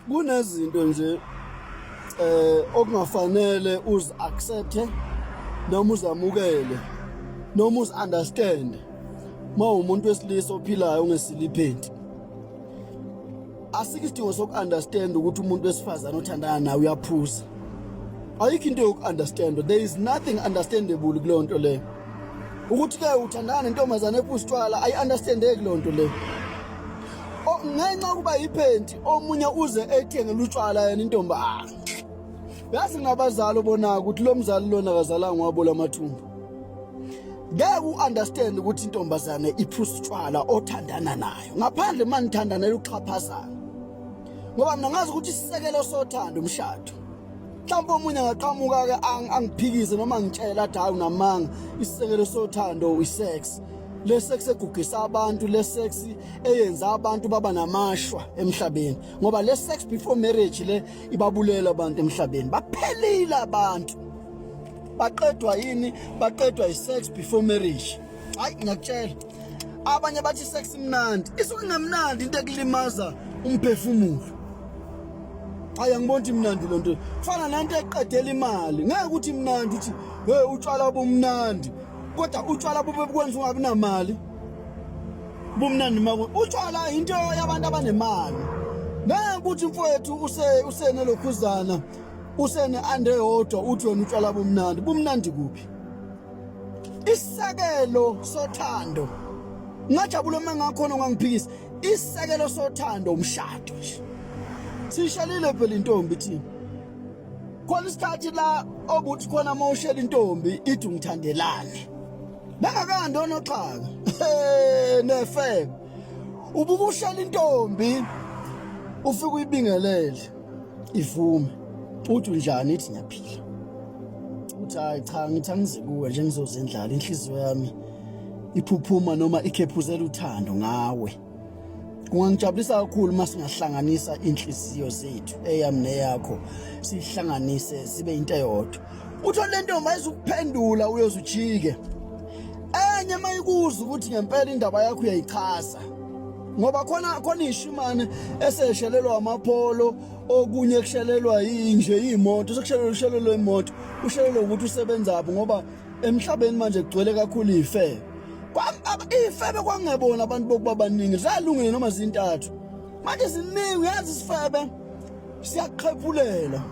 Kunezinto nje okungafanele uzi accept noma uzamukele noma uzi understand mawumuntu wesilisa ophilayo ungesiliphenti. Asikho isidingo soku-understand ukuthi umuntu wesifazane othandana nawe uyaphuza. Ayikho into yoku-understand, there is nothing understandable kuleyo nto leyo. Ukuthi-ke uthandana nentombazane ephuza utshwala, ayi-understandeki leyo nto leyo. Ngenxa yokuba yiphenti, omunye uze ethengele utshwala yena intombi. Ah, yazi ngabazali obonayo ukuthi lo mzali lona akazalanga wabola amathumbu. Ngeke u-understand ukuthi intombazane iphuza utshwala othandana nayo, ngaphandle uma nithandanela ukuxhaphazana. Ngoba mina ngazi ukuthi isisekelo sothando umshado. Mhlawumbe omunye angaqhamuka-ke angiphikise noma angitshela athi hayi unamanga, isisekelo sothando i-sex. Le sex egugisa abantu, le sex eyenza abantu baba namashwa emhlabeni. Ngoba le sex before marriage le ibabulela abantu emhlabeni. Baphelile abantu. Baqedwa yini? Baqedwa i-sex before marriage. Hayi ngiyakutshela. Abanye bathi sex imnandi. Isuke ingemnandi into ekulimaza umphefumulo. Hayi angiboni ukuthi imnandi lo nto. Fana nento eqedela imali. Ngeke ukuthi imnandi uthi hey utshwala bumnandi. Kodwa utshwala bube bukwenza ungabi namali. Bumnandi mako. Utshwala into yabantu abanemali. Ngeke ukuthi mfowethu use usenelokhuzana usene ande yodwa uthi wena utshwala bumnandi. Bumnandi kuphi? Isisekelo sothando. Ngajabula uma ngakhona ungangiphikisa. Isisekelo sothando umshado nje. Sishelile phela intombi thina. Khona isikhathi la obuthi khona uma ushela intombi ithi ungithandelani. Bengakandi onoxhaka. Nefebe. Ubukushela intombi ufike uyibingelele ivume. Uthi unjani ithi ngiyaphila. Uthi hayi cha ngithi angize kuwe nje ngizozendlala inhliziyo yami iphuphuma noma ikhephuzela uthando ngawe. Kungangijabulisa kakhulu uma singahlanganisa inhliziyo zethu eyami neyakho sihlanganise sibe into eyodwa. Uthole le ntombi ayizukuphendula uyoze ujike. Enye mayikuza ukuthi ngempela indaba yakho uyayichaza. Ngoba khona khona ishimane eseshelelwa amapholo okunye kushelelwa inje imoto sekushelelwa ushelelwa imoto ushelelwa ukuthi usebenzaphi ngoba emhlabeni manje kugcwele kakhulu ifebe. Ifebe kwangebona abantu bokuba baningi zalungile noma zintathu. Manje ziningi uyazi isifebe siyaqhephulela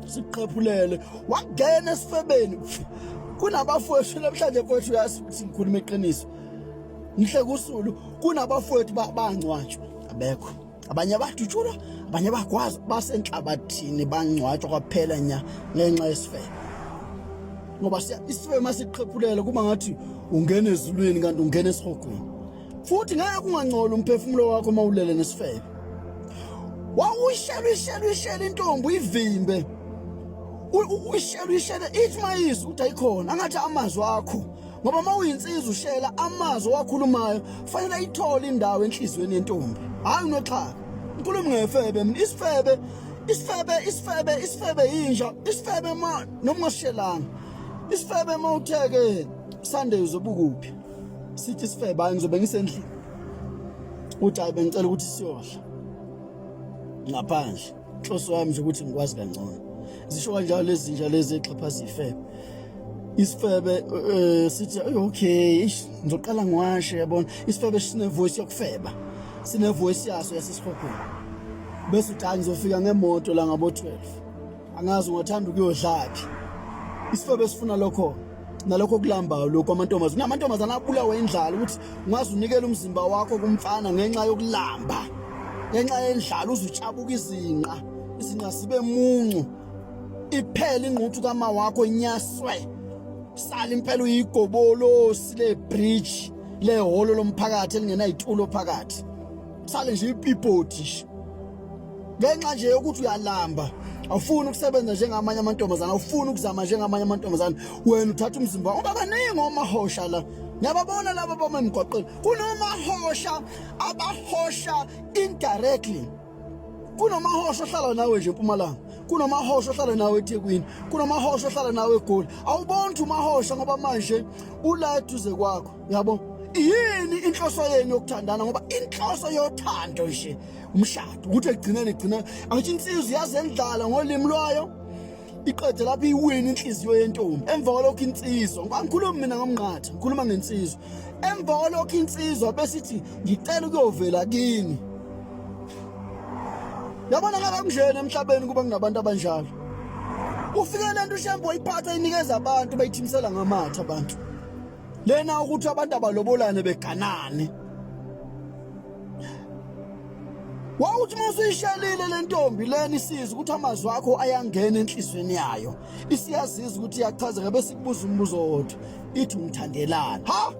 siqhephulele wangena esifebeni. Kunabafowethu namhlanje mfowethu uyazi ukuthi ngikhuluma iqiniso. Ngihle kusulu kunabafowethu bangcwatshwa abekho. Abanye badutshulwa, abanye bagwaza basenhlabathini bangcwatshwa kwaphela nya ngenxa yesifebe. Ngoba isifebe masiqhephulela kuba ngathi ungena ezulwini kanti ungena esihogweni. Futhi ngeke kungangcola umphefumulo wakho uma ulele nesifebe. Wawuyishela uyishela uyishela intombi uyivimbe. Uyishela uyishela ithi mayizwe ukuthi ayikhona angathi amazwi akho. Ngoba uma uyinsizwa ushela amazwi owakhulumayo fanele ayithole indawo enhliziyweni yentombi. Hayi unoxhaka. Ngikhuluma ngefebe mina isifebe isifebe isifebe isifebe yinja isifebe ma noma ungasishelanga. Isifebe ma utheke Sunday uzobe ukuphi? Sithi isifebe hayi ngizobe ngisendlini. Uthi hayi bengicela ukuthi siyodla ngaphandle. Inhloso yami nje ukuthi ngikwazi kangcono. Zisho kanjalo lezi zinja lezi exhaphaza ifebe. Isifebe sithi okay eish, ngizoqala ngiwashe yabona. Isifebe sine voice yokufeba. Sine voice yaso yasesihogweni. Bese uthi hayi ngizofika ngemoto la ngabo 12. Angazi ungathanda ukuyodlaphi. Isifebe sifuna lokho nalokho kulambayo lokho amantombazane. Kunamantombazane abulawa indlala ukuthi ungaze unikele umzimba wakho kumfana ngenxa yokulamba. Ngenxa yendlala uzutshabuka izinqa. Izinqa sibe muncu. Iphele ingquthu kama wakho inyaswe. Sala impela uyigobolosi le bridge le hholo lomphakathi elingenayitulo phakathi. Sale nje ipipoti nje. Ngenxa nje yokuthi uyalamba, awufuni ukusebenza njengamanye amantombazane, awufuni ukuzama njengamanye amantombazane, wena uthatha umzimba wakho. Ngoba baningi omahosha la. Ngiyababona laba bama emgwaqeni. Kunomahosha abahosha indirectly. Kunomahosha ohlala nawe nje eMpumalanga. Kunomahosha ohlala nawe eThekwini. Kunomahosha ohlala nawe eGoli. Awuboni ukuthi umahosha ngoba manje ula eduze kwakho, yabo. Yini inhloso yenu yokuthandana? Ngoba inhloso yothando nje umshado, ukuthi ekugcineni igcina angithi insizwa iyazendlala ngolimi lwayo, iqede lapho iwini inhliziyo yentombi. Emva kwalokho insizwa, ngoba ngikhuluma mina ngomnqatha, ngikhuluma ngensizwa. Emva kwalokho insizwa besithi ngicela ukuyovela kini. Yabona ngaba kunjena emhlabeni kuba kunabantu abanjalo. Ufike lento uShembe wayiphatha inikeza abantu bayithimisela ngamatha abantu. Lena ukuthi abantu abalobolane beganane. Wawuthi uma usuyishelile le ntombi lena isiza ukuthi amazwi akho ayangena enhlizweni yayo. Isiyazizwa ukuthi iyachazeka bese ikubuza umbuzo wodwa. Ithi ungithandelani? Ha?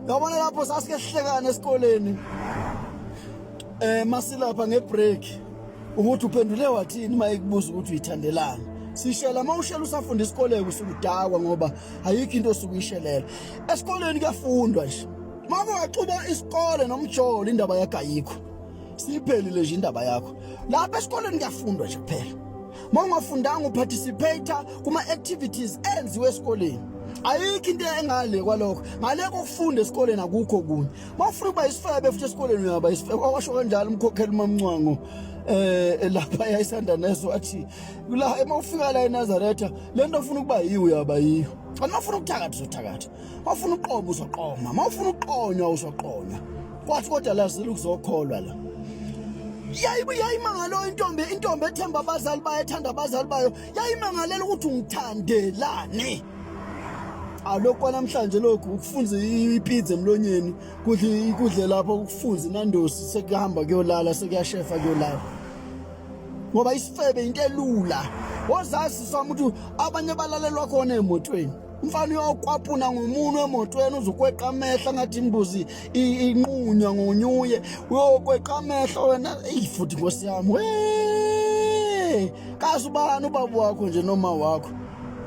Yabona lapho sasike sihlekana esikoleni. Eh masilapha ngebreak ukuthi uphendule wathini uma ekubuza ukuthi uyithandelani. Sishela uma ushela usafunda isikole usukudakwa ngoba ayikho into osuke uyishelela. Esikoleni kuyafundwa nje. Uma kungaxuba isikole nomjolo indaba yakho ayikho. Siphelile nje indaba yakho. Lapha esikoleni kuyafundwa nje kuphela. Uma ungafundanga uparticipate kuma activities enziwe esikoleni. Ayikho into engale kwalokho. Ngale kokufunda esikoleni akukho kunye. Uma ufuna ukuba isifebe futhi esikoleni uyaba isifebe. Washo kanjalo umkhokheli uMamncwango eh lapha yayisanda neso wathi la uma ufika la eNazaretha lento ofuna ukuba yiyo uyaba yiyo. Uma ufuna ukuthakatha uzothakatha. Uma ufuna uqoma uzoqoma. Uma ufuna uqonywa uzoqonywa. Kwathi kodwa lazile ukuzokholwa la. Yayimangalo intombi, intombi ethemba abazali bayo, ethanda abazali bayo, yayimangalela ukuthi ungithandelani. Alokhu kwanamhlanje lokhu ukufunza ipizza emlonyeni, kudle ikudle lapho ukufunza inandosi sekuhamba kuyolala, sekuyashefa kuyolala. Ngoba isifebe into elula. Wozazi sami ukuthi abanye balalelwa khona emotweni. Umfana uyokwapuna ngomunwe emotweni uzukweqa amehlo ngathi imbuzi inqunywa ngonyuye, uyokweqa amehlo wena. Eyi futhi nkosi yami, we kazi ubani ubaba wakho nje noma wakho.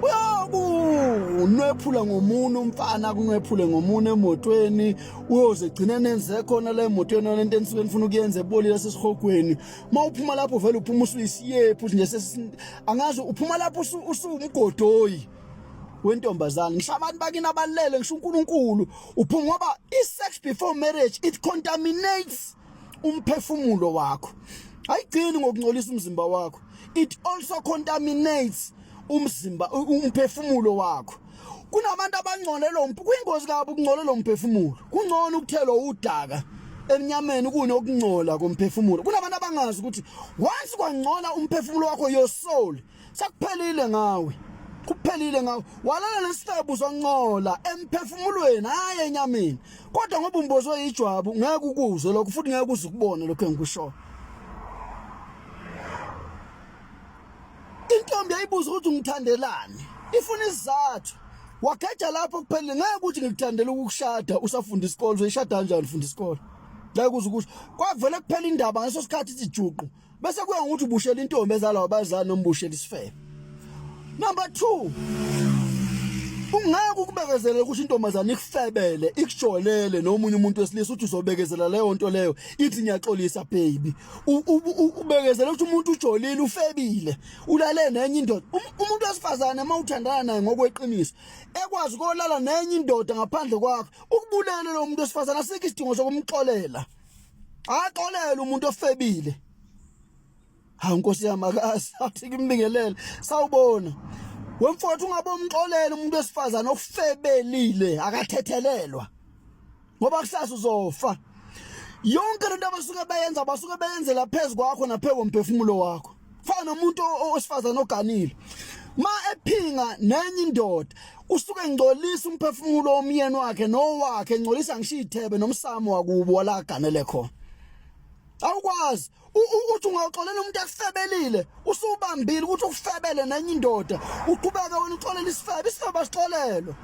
Uyokunwephula ngomunwe umfana, akunwephule ngomunwe emotweni, uyoze gcine nenze khona la emotweni lento enisuke nifuna ukuyenza ebolile sesihogweni. Uma uphuma lapho vele uphuma usuyisiyephu nje, angazi uphuma lapho usuwumgodoyi wentombazane. Ngisho abantu bakini abalele, ngisho uNkulunkulu uphuma, ngoba i-sex before marriage it contaminates umphefumulo wakho. Ayigcini ngokungcolisa umzimba wakho, it also contaminates umzimba, umphefumulo wakho. Kunabantu abangcolelo, kuyingozi kabi ukungcolela umphefumulo. Kungcono ukuthelwa udaka emnyameni kunokungcola komphefumulo. Kunabantu abangazi ukuthi once kwangcola umphefumulo wakho, your soul, sekuphelile ngawe, kuphelile ngawe. Walala nesifebe uzongcola emphefumulweni, hayi enyameni. Kodwa ngoba umbozwe ijwabu ngeke ukuzwe lokho, futhi ngeke uze ukubone lokho engikushoyo. Intombi yayibuza ukuthi ungithandelani, ifuna isizathu. Wageja lapho kuphelile. Ngeke ukuthi ngikuthandela ukukushada usafunda isikole, uzoyishada kanjani ufunda isikole? Ngeke uze ukusho. Kwavele kuphela indaba ngaleso sikhathi ithi juqu. Bese kuya ngokuthi ubushela intombi ezalwa abazali noma ubushela isifebe. Number 2, ungeke ukubekezela ukuthi intombazane ikufebele, ikujolele nomunye umuntu wesilisa, uthi uzobekezela leyo nto leyo, ithi ngiyaxolisa baby. Ubekezela ukuthi umuntu ujolile, ufebile, ulale nenye indoda. Umuntu wesifazane uma uthandana naye ngokweqiniso, ekwazi ukolala nenye indoda ngaphandle kwakho, ukubulele lo muntu wesifazane, asikho isidingo sokumxolela. Axolele umuntu ofebile. Hawu Nkosi yami, akasathi kimbingelele. Sawubona. Wemfowethu, ungabomxolela umuntu wesifazane ofebelile, akathethelelwa. Ngoba kusasa uzofa. Yonke lento abasuke beyenza, basuke beyenzela phezu kwakho naphezu komphefumulo wakho. Fana nomuntu owesifazane oganile. Ma ephinga nenye indoda, usuke engcolisa umphefumulo womyeni wakhe nowakhe, engcolisa ngisho ithebe nomsamo wakubo wala aganele khona. Awukwazi uthi ungawuxolela umuntu akufebelile, usubambile ukuthi ukufebele nenye indoda, uqhubeka wena uxolela isifebe, isifebe asixolelwa.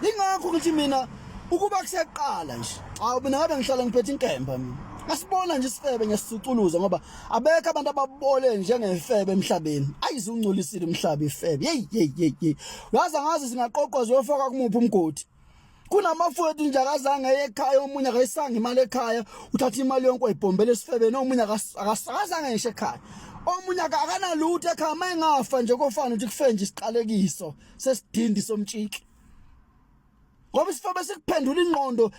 Ingakho ngithi mina ukuba kuseqala nje, hawu mina ngabe ngihlala ngiphethe inkemba mina. Asibona nje isifebe ngesisuculuza, ngoba abekho abantu ababole njengefebe emhlabeni. Ayize ungcolisile umhlaba ifebe. Hey hey hey hey. Uyazi angazi singaqoqwa ziyofaka kumuphi umgodi. Kunamafowethu nje akazange eye ekhaya, omunye akayisanga imali ekhaya, uthatha imali yonke wayibhombela esifebeni, omunye akasakazange ngisho ekhaya. Omunye akanalutho ekhaya, uma engafa nje kofana ukuthi kufe nje isiqalekiso sesidindi somtshiki. Ngoba isifebe sikuphendula ingqondo,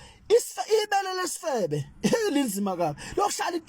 ibele lesifebe linzima kabi, lokuhlala.